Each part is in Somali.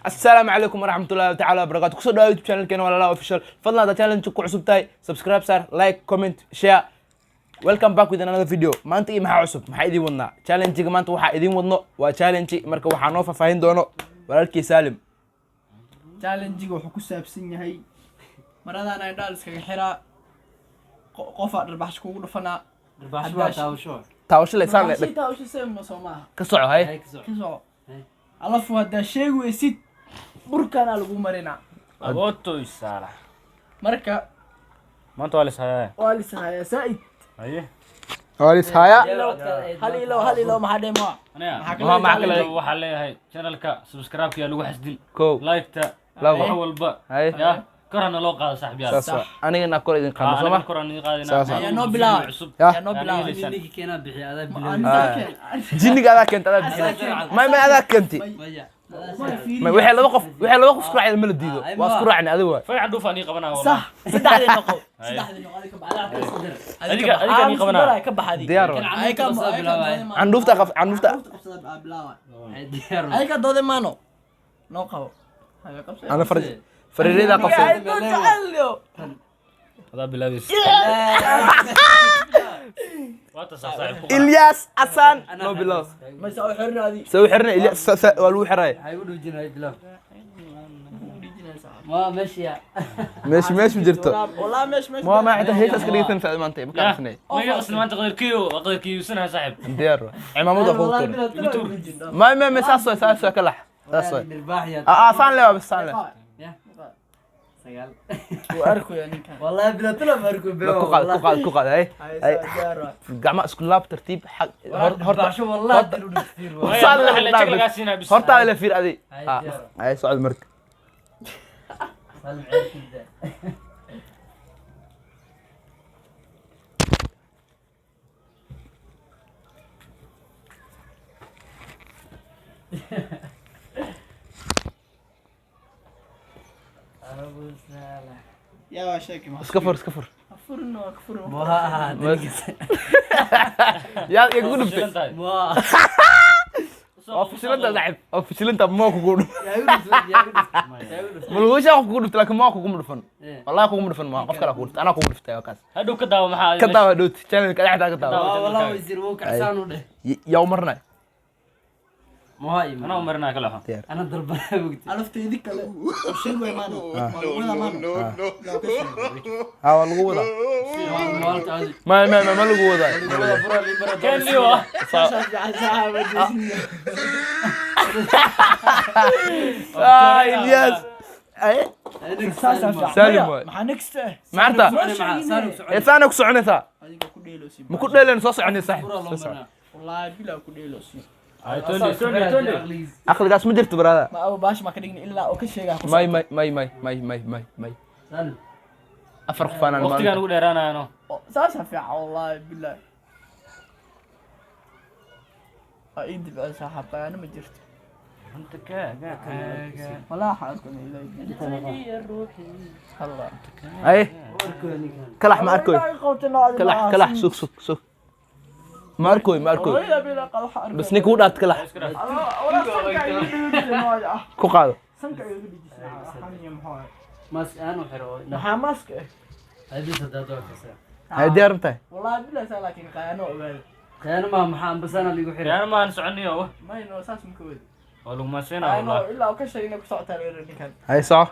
Assalaamu calaykum waraxmatullahi tacaala wabarakaatu. Kusoo dhawaad YouTube channelkeena Walaalaha Official. Fadlan haddaad channelka ku cusub tahay, subscribe saar, like, comment, share. Welcome back with another video. Maanta iyo maxaa cusub? Maxaa idiin wadnaa? Challenge-ga maanta waxaa idiin wadno waa challenge. Marka waxaa noo faahfaahin doono walaalkii Saalim. Challenge-ga wuxuu ku saabsan yahay maradaan indhaha iskaga xiraa, qofaa dharbaxsh kugu dhufanaa. Dharbaaxsho waa taabasho. Taawasho le saan le dhag. Taawasho same soo maaha? Ka soco hay. Hay ka soco. Ka soco. Alafu haddaa sheegi weysid, burkaanaa lagu marinaa. Awoodtoy saala. Marka Maanta waa lishayaa. waa lishayaa saa'id. Haye. Walis haya. Hal ilo, hal ilo, maxaa dheemaa? Aniga Maxaa maxaa kale? Waxaa leeyahay channelka subscribe-ka yaa lagu xasdin. Kow. Like-ta. Labo. Wax walba. Hay. Ya kor hana loo qaado, saaxiibyaal. Saas waa. Anigana kor idin qaadno, soo ma? Kor aan idin qaadina. Saas waa. Yaa noo bilaaba. Cusub. Ya. Yaa noo bilaaba. Yaa. Ninkii keenaa bixiya, adaa bilow. Jinniga adaa keenta, adaa bixinay. May, adaa keenti. Maya. May, waxay laba qof isku raaceen ma la diido. Waa isku raacnay adiga waay. Fayca dhuuf aan ii qabanaa. Sax, saddexdii noqo. Haye. Saddexdii noqo, adiga ka bax. Adiga nii qabanaa. Ka bax adiga. Diyaar waay. Candhuufta qaf, candhuufta. Diyaar. Ayka doode maano noo qabo. Haye, qabso. Ana far fariirida qabsay. Ay, doo jecel. Adaa bilaabaysa. Waa tasaa, saaxiib ku qara. Ilyas Asan noo bilow. Maysa oo xirna adi. Soo xirna Ilyas, waa lagu xiray. Waxay u dhowjinahay bilow. Ma meesha. Meesh ma jirto. Walaa meesh. Ma xitaa heesa iska dhigtan faa maanta ma Ya, kaafnay. ma iga qasni maanta qadarkiyo, waa qadarkiyuusanahay, saaxiib. Diyaar waay. Cimaamada ku tuur. May, saas waay, kalax. Saas waay. Dhirbaax yaa. Ah, saan le waa, bas saan le. Sagaal. Wuu arkoyaa ninkan. Wallahi bilow tala ma arko bilow. Ku qaad, ku qaad, ku qaad, hay. Hay. Diyaar waay. Gacma isku laab, tartiib xag horta. Dharbaaxsho wallahi dilu dhuftiir. Maya, Saan le madaxa la jag dhaaf. lagaa siinaa bis. Hortaada la fiir adi. Hay, Ah, diyaar. ay socod marka. Salim ceelkiisa. Abu Salah. Yaa waa sheeki ma. Iska fur, iska fur. Furno waa ka furno. Waa dilkiisa. Yaa igu dhuftay. Shilan tahay. Waa. Waa fashilanta, saaxiib. Waa fashilanta, moo kugu dhuf. Yaa igu dhuftay, yaa igu dhuftay. Yaa igu dhuftay. Malguusha qof kugu dhuftay, laakiin moo kuguma dhufan. Eh. Wallahi kuguma dhufan, maa qof kale kugu dhuftay. Anaa kugu dhuftay waa kaas. Hadhow ka daawo maxaa Ka daawa dhowti channelka dhexdaa ka daawa. Waa wallahi wasiir wuu kacsaan u dheh. Yaa u marnay. Ma waa iman. Anaa u marinaa kala xun. Ana dalbanaa mugti. Alafteedi kale oo sheeg way maano. Waa lagu wadaa maano. Loo ka sheegay. Ha, waa lagu wadaa. Maalta adi. May, ma lagu wadaa. Keniyo ah. Saas fiican saaxiib jeesin. Ah, Ilyas. Ay, Saas fiican. Salim waay. Maxaa next eh? Maarta. Soo Ee, saana ku soconaysaa. Adiga ku dheeloosi. Ma ku dheeleen, soo soconay saaxiib. Soo socon. Wallahi bilaa ku dheeloosi. Ay, Tony, Tony, Tony. Aqligaas ma jirto, brother. Ma abo baash ma ka dhigni ilaa oo ka sheegaa ku. May, may, may, may, may, may, may, may. Afar qof aanan Waqtigaan maanta. ugu dheeraanaano. Saas fiican wallahi bilaa. Aa ii dibco saaxiib, qayaano ma jirto. Walaa waxaan arko ilaahay. Halla. Ay. Kalax ma arkoy. Kalax, kalax, sug, sug, sug. Ma arkoy, ma arkoy. Bas ninka u dhaat kalax. Ku qaado. Mask aan u xiro. Maxaa mask eh? Hadii sadaad waa kasa. Hay, diyaar ma tahay? Wallahi bilahi saa, laakiin qayaano ogaada. Khiyaano ma maxaa ambasana liigu xiray. Khiyaano maahan soconniyo. Mayno saas ma ka wadi. Waa lagu maadsanaa Qayaano wallahi. ilaa oo ka sheegay inay ku socotaa reer ninkan. Hay, soco.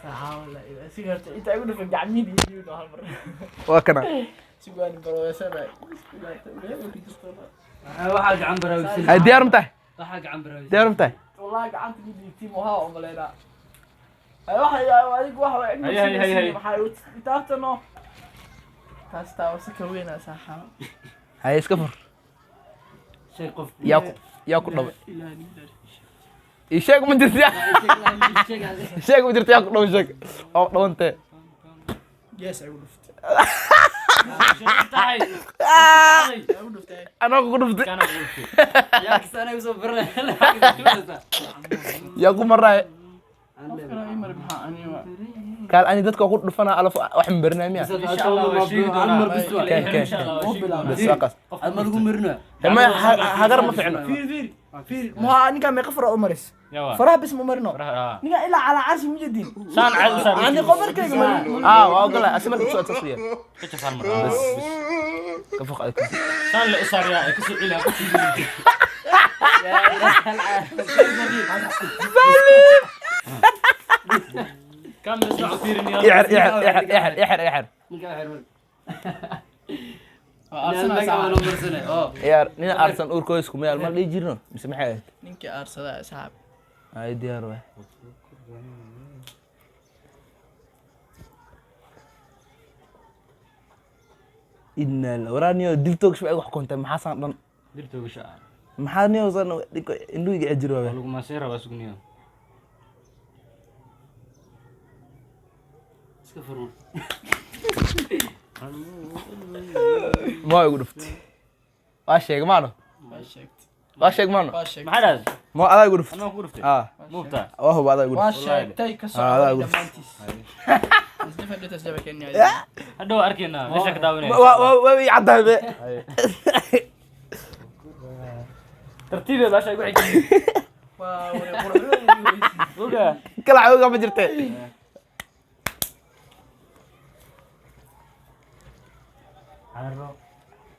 Saxaa wallahi si horta inta igu dhufan gacmihiin iyo biyuhu hal mar. Waa kana. Sugaani barooyasana. Waxaa gacan baraawisa. Hay, diyaar ma tahay? Waxaa gacan baraawisa. Diyaar ma tahay? Wallahi gacanta mid dhiigtay muhaa oo maleynaa. Ay waxa adigu waxa way Hay, hay, hay, hay. maxay u taabtano. Taas taa wasi ka weynaa saxaa. Hay, iska fur. Shay qof. Yaa ku dhaway. Ii sheeg, ma jirto yaa. Sheeg, ma jirto yaa ku dhaway, sheeg. Oo dhawantee. Yes, ay u dhuftay. Tahay. Ay u dhuftay. Anaa kugu dhuftay. Kana ugu dhuftay. Yaa kasta anaga soo baranay. Yaa ku marnay. Qofkana ii mari maxaa aniga. Kaal ani dadka ku dhufanaa alaf wax ma barinay miya? Insha Allah waa sheegi doonaa. Keen, keen, Insha Allah waa Oo sheegi bilaabay. doonaa. Bas waa kaas. Ma lagu marino. Ma hagar ma ficno. Fiir fiir. Fiir. Muhaa ninka meeqa far u maris? Yawa. Faraha bis ma marino. Faraha, ah. Ninka ilaa calaa carshi ma jedin. Saan caad u saar. Ani qomarkayga marin. Ah, waa ogolahay. Asi marka kusoo saas weeyaan. Ka jafaan mar. Bas bas. Ka foq adag. Saan la u saar yaa, ay kasoo celi, ha ku sii dilin. Kaamira soo fiirin yaa. Ixir ixir ixir ixir ixir ixir. Ninka xirman. Waa aarsanaa saaxiib. Ciyaar nin aarsan uurkooda isku meel ma dhihi jirno mise maxay ahayd? Ninkii aarsadaa asxaab. Ay diyaar waay. Inna waraaniyo dil toogsho ay wax kontay maxaa saan dhan? Dil toogasho ah. Maxaa niyo saan indhuhu iga jiro Waa waay. lagu maasay rabaa sugniyo. Iska furun. Ma igu dhuftay. Waa sheeg maano. Waa sheegtay. Waa sheeg maano. Waa sheegtay. Maxaa dhahday? Ma adaa igu dhuftay. Anaa ku dhuftay. Ah, Muubtaa. waa huba adaa igu Waa dhuftay. sheegtay ka Ah, adaa socday ugu- dhammaantiis. Isdafa dhita isdafa kenya. Hadhow arkaynaa, meesha ka daawanaya. Waa waa waa ii caddahay be. Tartiib ee baasha igu xigtay. Waa wada qurxoon. Oga. Kala cawga ma jirtee. Caro.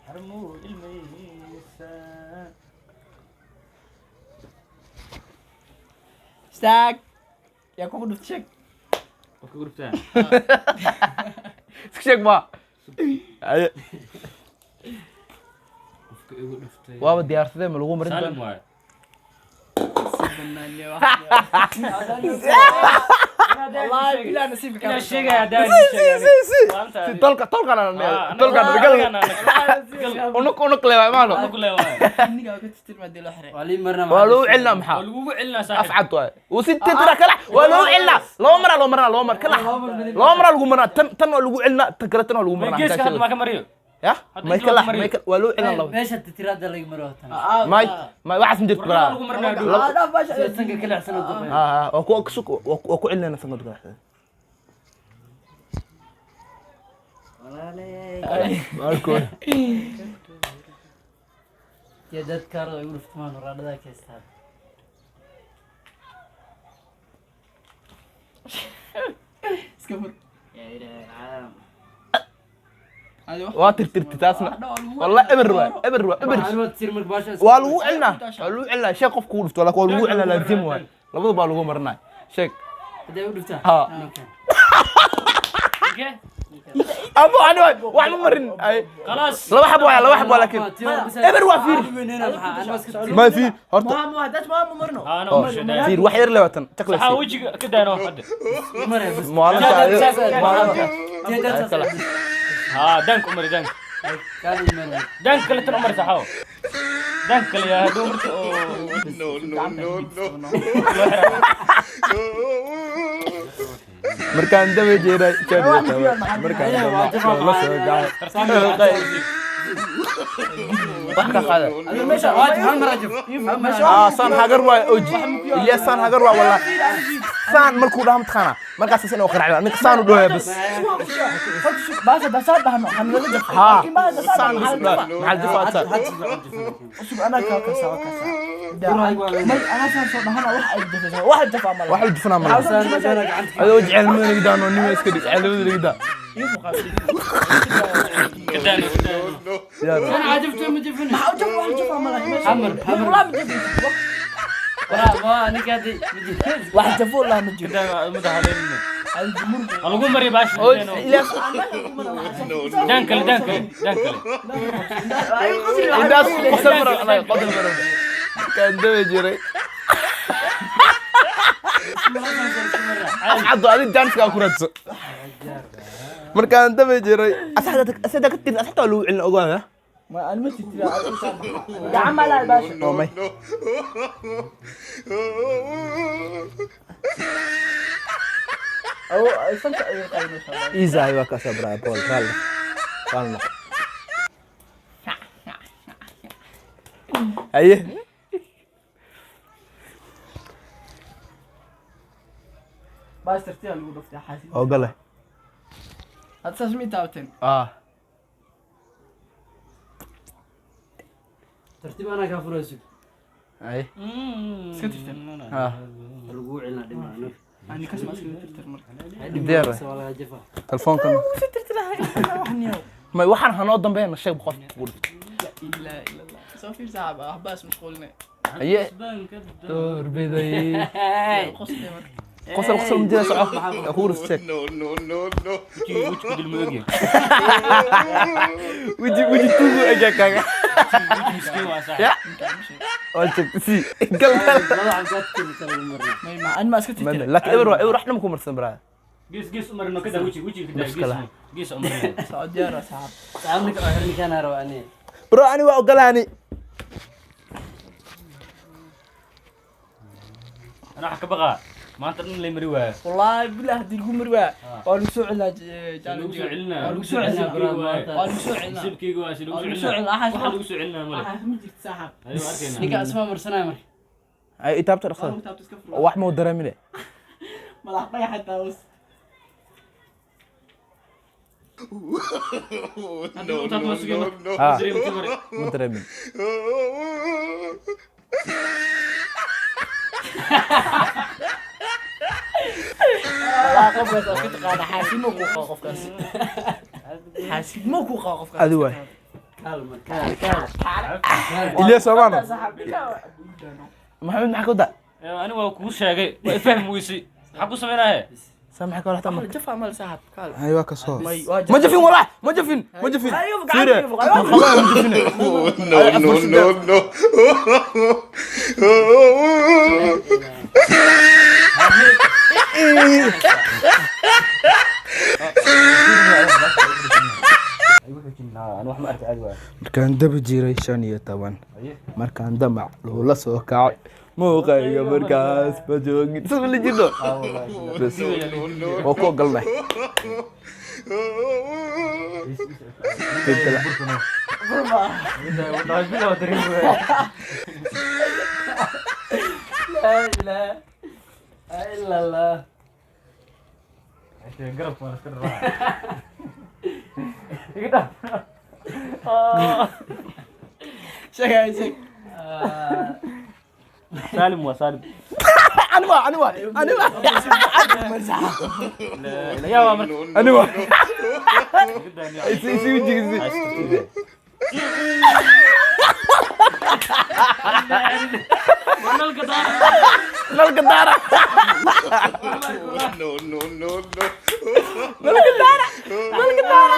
Carmuu ilmaysa. Istaag. Yaa kugu dhuftay sheeg. Qofka ugu dhuftaa. Iska sheeg ma. Aye. Qofka igu dhuftay. Waaba diyaarsadee ma lagu marin Saalim doona. waaye. Si bannaan iyo wax. Wallaahi bilaa nasiibka kaa Inaan dhashay. sheegaya haddaan Si si sheegaya. si si. Maanta Si adi- tolka tolka na Ah, tolka anaga- gal. Unuk unuk le waay maano. Unuk le waaye. Ninka waa ka tirtirma dii loo xiray. Waa lii marna. Waa lagu celinaa Waa maxaa? lagugu celinaa Af saaxiib. cad waay. Wuu si titira kala waa lagu celinaa. Laba mar loo maraa laba mar kala. Laba mar lagu maraa tan tan waa lagu celinaa tan kale tan waa lagu Ma maraa. geeska hadda maa ka mariyo? Ya? Hadda May inta kala lagu mariyo. may kala waa lagu celinaa laba. Meesha titiraada laga maro tan. May may waxaas ma jirto Warna baraa. lagu marinaa hadhow. Ah, dhaaf baasha. Sida sanka kala xsan oo duqay. Ha ha waa ku waa ku celinaa sanad kale. Walaalay. Marko. Ya dad kaarada igu dhuftmaan waraadhada ka haystaan. Iska fur. Ya ilaahay caalam. Adi wax- Waa tirtirti taasna. Wax dhow lagu Wallah celin. eber waay eber waay eber. Waxaan wad sir marka baasha. Waa lagu celinaa waa lagu celinaa sheeg qof kugu dhufto laakiin waa lagu celinaa laazim waay. Labada baa lagu marinaa. Sheeg. Haday u dhuftaa. Ha. Ninkan. Ninkee? Abu ani waay wax ma marin. Ay. Khalaas. Laba xabo waay laba xabo laakiin. Eber waa fiir. Ma fiir horta. Ma ma hadaad ma ma marino. Ah, anaa Oh, u sheegay. fiir wax yar leewatan chocolate. Saxaa wejiga ka daano hadda. Maalinta maalinta. Kala. Haa, daanka u mari daanka. Daanka kale tan u mari saxaawo. Daanka kale yaa hadhow marka oo No, no, no, no. Markaan daba jeeray markaan daba la soo gacay. Wax ka qaada. Ah, saan hagar waay oji. Ilyas saan hagar waay wallah. Saan markuu dhaho mataqaanaa markaas inuu qaracdo ninka saan u dhahoya bas. Baasha dasaad dhahno, han laga jafo. Ha. Laakiin baasha dasaad Saan dhahno, bas maxaa la maxaa jafaa? jafaa Cusub anaa kaa kasaa, waa kasaa. May anaa saan soo dhahana wax ay jafaysaa, wax jafaa ma laha. Wax la jufanaa ma laha. Adoo oji cilmada naga daano nima iska dhig cilmada naga daa. ka daano ka daano. Diyaar waay. Maxaa u jafaa, wax jafaa ma laha. Hamar, hamar. Wallah ma jafaysid. Wax jafo wallah ma Ka jiro. daano umada haleelina. Adi jumhur. Ha lagu mariyo baasha. Oji Ilyas Daan kale, daan kale, daan kale. intaas qosol maro anaga qosol maro. Markaan daba jiray. Afcaddo adi jaaniska ku raadso. Markaan daba jiray asaxda ka tirin asaxda waa lagu celin ogaada. Ma aan ma titira, adigu saan maxaa. Gacan ma laha baasha. Oo may. Awo, sanka ayay qaadaysaa. Iisahay waa ka sabraa Paul raalli. Raalli noqo. Haye. Baasha tartiib lagu dhuftay xaasid. Ogole. Hadda saas ma taabateen. Ah. Tartiib anaa kaa furayso. Ay. Iska tirtir. Ha. Lagu celina dhimaano. Ani kasma iska tirtir marka. Diyaar waay. Waa laga jafaa. Telefoonkan. May waxaan hanoo dambeeyana sheeg qof kugu dhufto. La ilaaha illa Allah. Soo fiir saaxib, waxbaas mashquuline. Haye. Doorbiday. Qosle marka. Qosol qosol ma jira soco. Yaa kugu dhufto sheeg. No, no, no, no. Wejiga dil ma ogyahay. Weji weji tugu ayaa kaaga. Weji miskiin waa saaxiib. Ya. Waa sheegtay si. Gal gal. Laba xabad tirta lagu marnaa. May ma ani ma iska tirtir. Laakiin eber waa eber wax dhan ku marsan baraa. Gees gees u marino kada wejiga wejiga kada Nafs kala. gees gees u marino. Soo diyaar waa saaxib. Saaxiib ninka oo xirni kana rabo ani. Bro ani waa ogolaani. Ana waxa ka baqaa maanta dhan lay mari waayo. Wallahi billah hadii lagu mari waa waa lagu soo celinaa Lagu soo celinaa. Waa lagu soo celinaa. Nasiibkeyga waaye. Waa lagu soo celinaa. Nasiibkeyga waa si lagu Waa soo lagu soo celinaa. celinaa. Waxa lagu soo celinaa male. Waxaas ma jirto saaxib. Adigo arkaynaa. Ninka asma marsanaya marka. Ay itaabta Waa dhaqsada. lagu taabto iska furo. Wax ma u dareemine. Madax dhagax xitaa hoos. Haddii u taabto waa sugay marka. No, Ha. Dareemi ka hore. Ma dareemin. Wallahi qofkaas waa iska taqaana xaasidnimo kuu qaba qofkaas. Xaasidnimo kuu qaba qofkaas. Adi waay. Kaalma kaal kaal. Ilyas Soomaano. Saaxib billah. Maxamed maxaa ka wadaa? Ani waa kugu sheegay. Waa ifahmi weysay. Maxaa ku sameynaya? Saa maxaa ka walaxtaa marka? Jafa mal saaxib kaal. Ay waa ka soo. May waa Ma jafin walaa, ma jafin, ma jafin. Ayo, Fiire. gacanta iga fuq, ayo. Ma qabaa, ma jafin. No, no, no, no. Markaan daba jiray 15, markaan damac loola soo kacay muuqayga markaas ma joogin. Sas ma la jirno. Bas. Waa ku ogolnahay. La ilaha illa Allah. Garabka waa la iska dharaa. Iga dhaaf. Sheegay sheeg. Saalim waa Saalim. Ani waa, ani waa, ani waa. La yaa waa marka. Ani waa. Iga daaniyo. Si si wejiga si. Nalka daara. Nalka daara. No, no, no, no. Nalka daara. Nalka daara.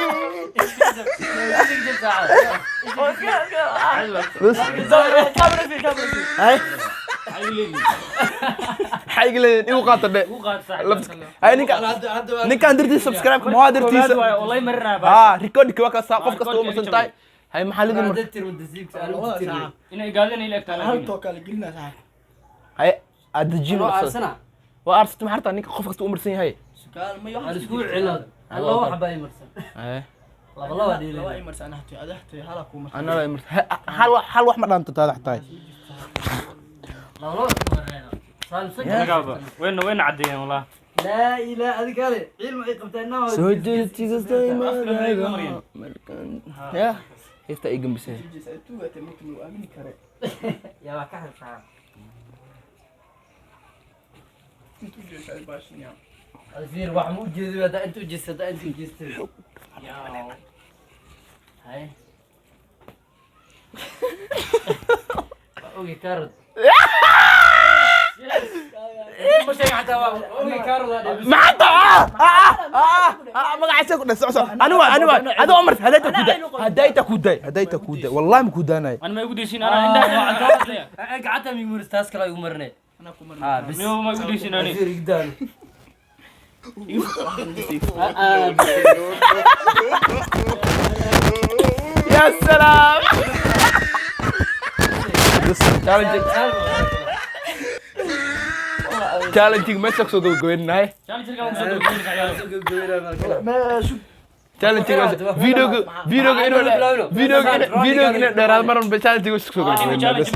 Bas. Kamera fiir, kamera fiir. Ay, Maxay leeyihiin? xayga leeyihiin igu qaata dhe. Ugu qaad saaxiib. Ay ninka ninkaan dirtiisa subscribe ma waa dirtiisa. Koowaad waaye, oo lay marinaya baa. Ah, recordka waa kaasa qof kasta uu marsan tahay. Hay maxaa lidin marka? Dad tir mudasiibka aan Labada tir. saaxib. Inay gaadina ila egtaa Hal laakiin. tookaa la gelinaa saaxib. Hay adajin Loo marsan. aarsana. Waa arsatay maxaa rabtaa ninka qof kasta uu marsan yahay. Sukaal may Aan waxaas isku celina. Laba xabaa ay marsan. Ay. Laba laba Laba dhiilay. ay marsan ana xatay, ada xatay hala ku marsan. Ana la marsan. Hal wax ma dhaanto taada xataa. Laba laba isku marnayna. Saalim san. Lagaaba. Wayna wayna caddeeyeen wallah. La ilaha adiga kale. Cilmi ay qabtaan naa. Soo jeedtiga markaan. Ya. Heesta ay gambisay. Tuugate mugta ma aamini kare. Yaa wax ka xirtaa. Intuu jeesay baashin yaa. Fiir wax ma u jeedo hada inta u jeestay hada inta u jeestay. Hay. Waa ogi kaarod. Ma sheegin xataa waa ogi kaarod aa dhibi. Maxaa magaciisa ku dhasoo soo. Ani waa ani waa. Adoo marta hadayta ku day. Hadayta ku day. Hadayta ku day. Wallahi ma ku daanay. Ani ma igu deysin ana indhaha waa caddeeya. Gacanta mi maris taas kale igu marinay. Anaa ku Ha marnaa. bis. Niyo ma igu deysin ani. Fiir igdaano. Ya salaam. Challenge challenge meesha kusoo gabagabeynay. Challenge-ka waan kusoo gabagabeynaa. Challenge videoga videoga inuu videoga videoga inuu dheeraad maran ba challenge kusoo gabagabeynay bas.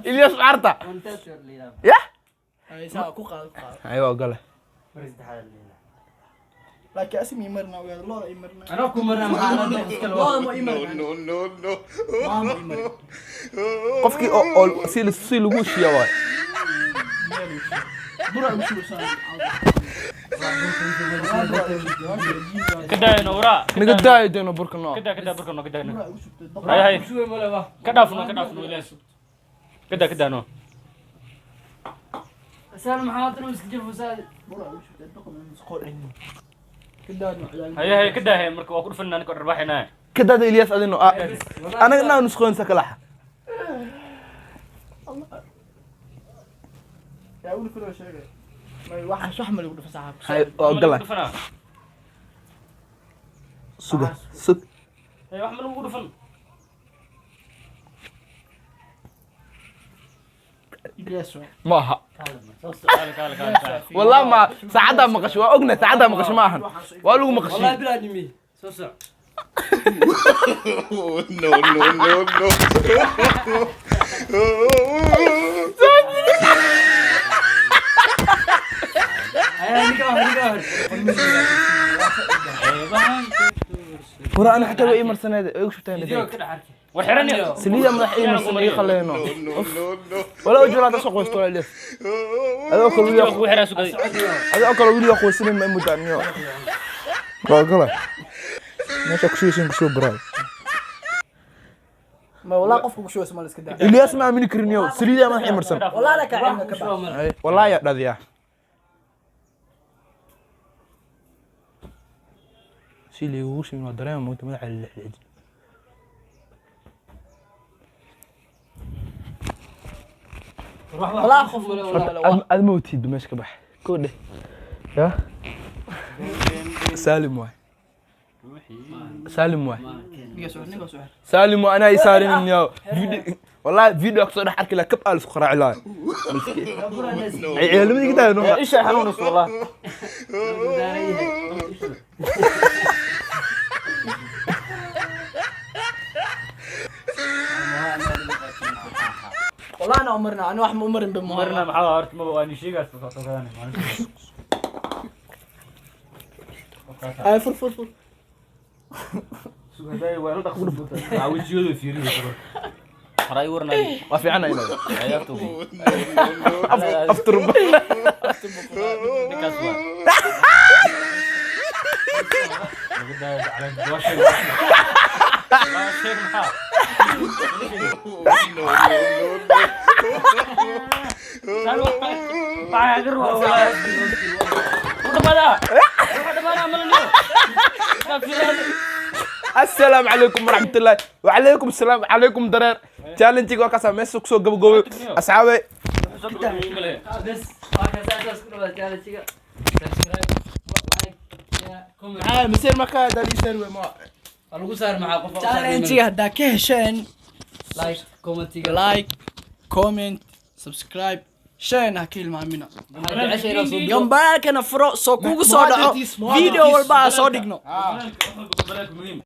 Ilyas Arta. Ya. Ay saa ku qaado ku qaado. Ayo ogole. Laakiin asim ii marna ogaada, looda ii marna. Anaa ku marna, maxaa la iskale? Looda ma ii No, marna. no, no, no. Maa ma ii marna. Qofkii oo si lagu heshiiya waay. Bura ugu shubsan. Ka daayno waraa. Naga daayo deeno burka noo. Ka daa, ka daa burka no, ka daa no. Bura ugu shubtay. Hay hay. Shuway male waa. Ka dhaafno, ka dhaafno Ilyas. Ka daa, ka daa no. Saan maxaa tan iska jir fusaad. Bura ugu shubtay doqon qodhin. Ka daadno ciyaal. Hay hay, ka daa hay, marka waa ku dhufanaa ninka dharbaaxinaa. Ka daada Ilyas adino anaga naa nusqoonsa kalaxa. Yaa ugu dhufan sheegay. May waxa wax ma lagu dhufan saxaab. Hay oo gala. Dhufanaa. Suga sug. Hay, wax ma lagu dhufan. Ilyas waa. Ma aha. Kaale kaale kaale kaale. Wallah ma saacaddaa maqasho, waa ogna saacaddaa maqasho ma ahan, waa lagu maqashiy. Wallahi bilaa nimi. Soo soc. No, no, no, no. Ayaa ninka wax ninka wax. Hore ana xataa waa ii marsaneed, way igu shubteen. Video ka dhax arkay. War xiran iyo. Saliida madax ii marsan ii qaleeno. No, no, no, no. Walaa ujulaada soo qoysto walaa Ilyas, adoo kale wili. Ku xiran sugay. Adoo kale wili qoysanin ma mudaaniyo, waa gala meesha ku shubeysan ku soo baraay. Ma walaa qofka ku shubay ma la iska daa. Ilyas ma aamini karin yo, saliida madax ii marsan. Walaa la ka cilmi ka bax. Walaa yaa dhadiya si liigugu shubin, waa dareema moogta madaxa lixlixin. Walaa qof male walaa. Aad ma watid, meesha ka bax koo dheh ya Saalim waay, Saalim waay. Ninka soo, ninka soo. Saalim waa anaa isaarin yo video, wallahi video kasoo dhex arki lahaa, kab aa lisku qaraaci lahaa ciyaalnimadii ka tahay no. Isha xanuunayso wallah. Walaa ana umarna, ana wax ma umarin bimo. Marna maxaa horta ma waa ni sheegaas soo soo gadanay maalin. Ay fur fur fur. Sugaday waa la dhaqso. Waa wajiyadu fiiriyo. Horay warnay. Waa fiicana inaad Ciyaartu. Afturba. Ninkaas waa. Lagu daayo calaam dooshay. Waa sheeg maxaa? No, no, no, Maxaa agar waa wallah. U dhamaada. U dhamaada malaniyo. Ka fiiran. Assalaamu calaykum waraxmatullaahi wacalaykum asalaam calaykum dareer challenge waa kaasaa meesha kusoo gabagobay asxaabe. Bes waa kaas asaas ku dhawaad challenge-ga. Subscribe, like, share, comment. Miseen markaa daliisar wey ma. Waa lagu saar maxaa qof. Challenge-ga haddaa ka hesheen, like, comment-iga. Like, comment, subscribe, share ha ka hilmaamina. Waxaa jeceshahay inaad soo Gambaalkana furo soo kugu soo dhaco video walba aan soo dhigno. Muhiim.